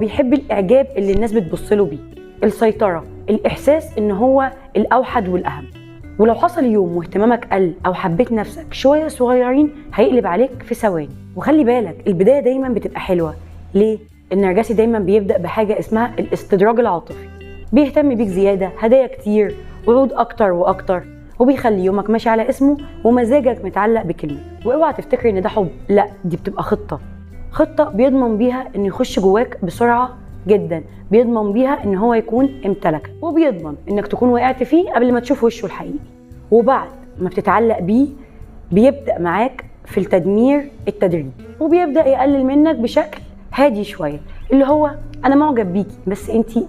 بيحب الاعجاب اللي الناس بتبص له بيه، السيطرة، الاحساس ان هو الاوحد والاهم. ولو حصل يوم واهتمامك قل او حبيت نفسك شوية صغيرين هيقلب عليك في ثواني. وخلي بالك البداية دايما بتبقى حلوة. ليه؟ النرجسي دايما بيبدا بحاجة اسمها الاستدراج العاطفي، بيهتم بيك زيادة، هدايا كتير، وعود اكتر واكتر، وبيخلي يومك ماشي على اسمه ومزاجك متعلق بكلمته. واوعى تفتكر ان ده حب، لا، دي بتبقى خطه، خطه بيضمن بيها انه يخش جواك بسرعة جدا، بيضمن بيها ان هو يكون امتلكك، وبيضمن انك تكون وقعت فيه قبل ما تشوف وشه الحقيقي. وبعد ما بتتعلق بيه بيبدا معاك في التدمير التدريجي، وبيبدا يقلل منك بشكل هادي شوية، اللي هو انا معجب بيكي بس انتي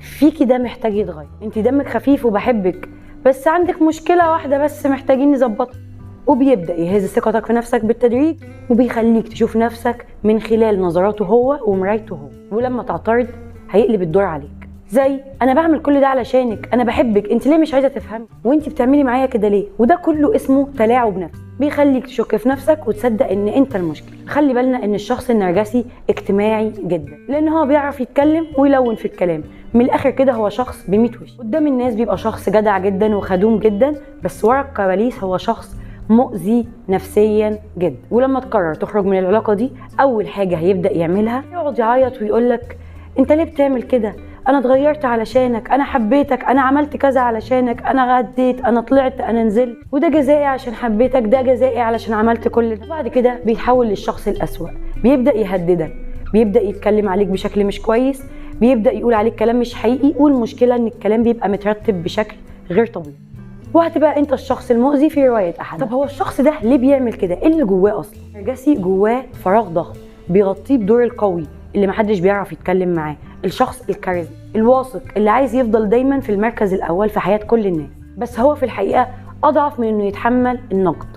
فيكي ده محتاج يتغير، انتي دمك خفيف وبحبك بس عندك مشكلة واحدة بس محتاجين نظبطها. وبيبدا يهز ثقتك في نفسك بالتدريج، وبيخليك تشوف نفسك من خلال نظراته هو ومرايته هو. ولما تعترض هيقلب الدور عليك، زي انا بعمل كل ده علشانك، انا بحبك، انت ليه مش عايزه تفهمي، وانت بتعملي معايا كده ليه؟ وده كله اسمه تلاعب نفسي، بيخليك تشك في نفسك وتصدق ان انت المشكلة. خلي بالنا ان الشخص النرجسي اجتماعي جدا، لان هو بيعرف يتكلم ويلون في الكلام. من الاخر كده هو شخص ب100 وش. قدام الناس بيبقى شخص جدع جدا وخدوم جدا، بس ورا الكواليس هو شخص مؤذي نفسيا جدا. ولما تقرر تخرج من العلاقة دي اول حاجة هيبدا يعملها يقعد يعيط ويقولك انت ليه بتعمل كده، انا اتغيرت علشانك، انا حبيتك، انا عملت كذا علشانك، انا غديت، انا طلعت، انا نزلت، وده جزائي عشان حبيتك، ده جزائي علشان عملت كل ده. بعد كده بيتحول للشخص الأسوأ، بيبدا يهددك، بيبدا يتكلم عليك بشكل مش كويس، بيبدا يقول عليك كلام مش حقيقي. والمشكلة ان الكلام بيبقى مترتب بشكل غير طبيعي، وهتبقى انت الشخص المؤذي في رواية احد. طب هو الشخص ده ليه بيعمل كده؟ ايه اللي جواه اصلا؟ النرجسي جواه فراغ ضخم بيغطيه بدور القوي اللي محدش بيعرف يتكلم معاه، الشخص الكاريزما الواثق اللي عايز يفضل دايما في المركز الاول في حياة كل الناس، بس هو في الحقيقة اضعف من انه يتحمل النقد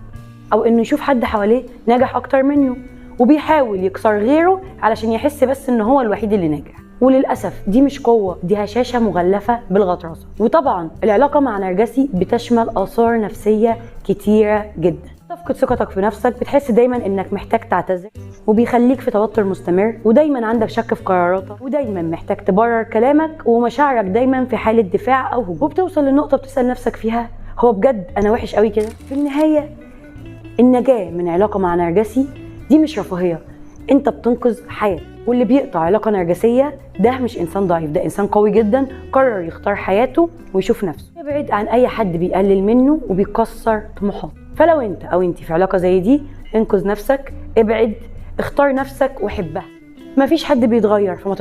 او انه يشوف حد حواليه نجح اكتر منه، وبيحاول يكسر غيره علشان يحس بس ان هو الوحيد اللي ناجح. وللاسف دي مش قوة، دي هشاشة مغلفه بالغطرسه. وطبعا العلاقة مع نرجسي بتشمل اثار نفسية كتيرة جدا، تفقد ثقتك في نفسك، بتحس دايما انك محتاج تعتذر، وبيخليك في توتر مستمر، ودايما عندك شك في قراراتك، ودايما محتاج تبرر كلامك، ومشاعرك دايما في حاله دفاع او هجوم. وبتوصل لنقطة بتسال نفسك فيها هو بجد انا وحش قوي كده؟ في النهاية النجاة من علاقة مع نرجسي دي مش رفاهية، انت بتنقذ حياتك. واللي بيقطع علاقة نرجسية ده مش انسان ضعيف، ده انسان قوي جدا قرر يختار حياته ويشوف نفسه، يبعد عن اي حد بيقلل منه وبيكسر طموحاته. فلو انت او انت في علاقة زي دي انقذ نفسك، ابعد، اختار نفسك وحبها. مفيش حد بيتغير، فما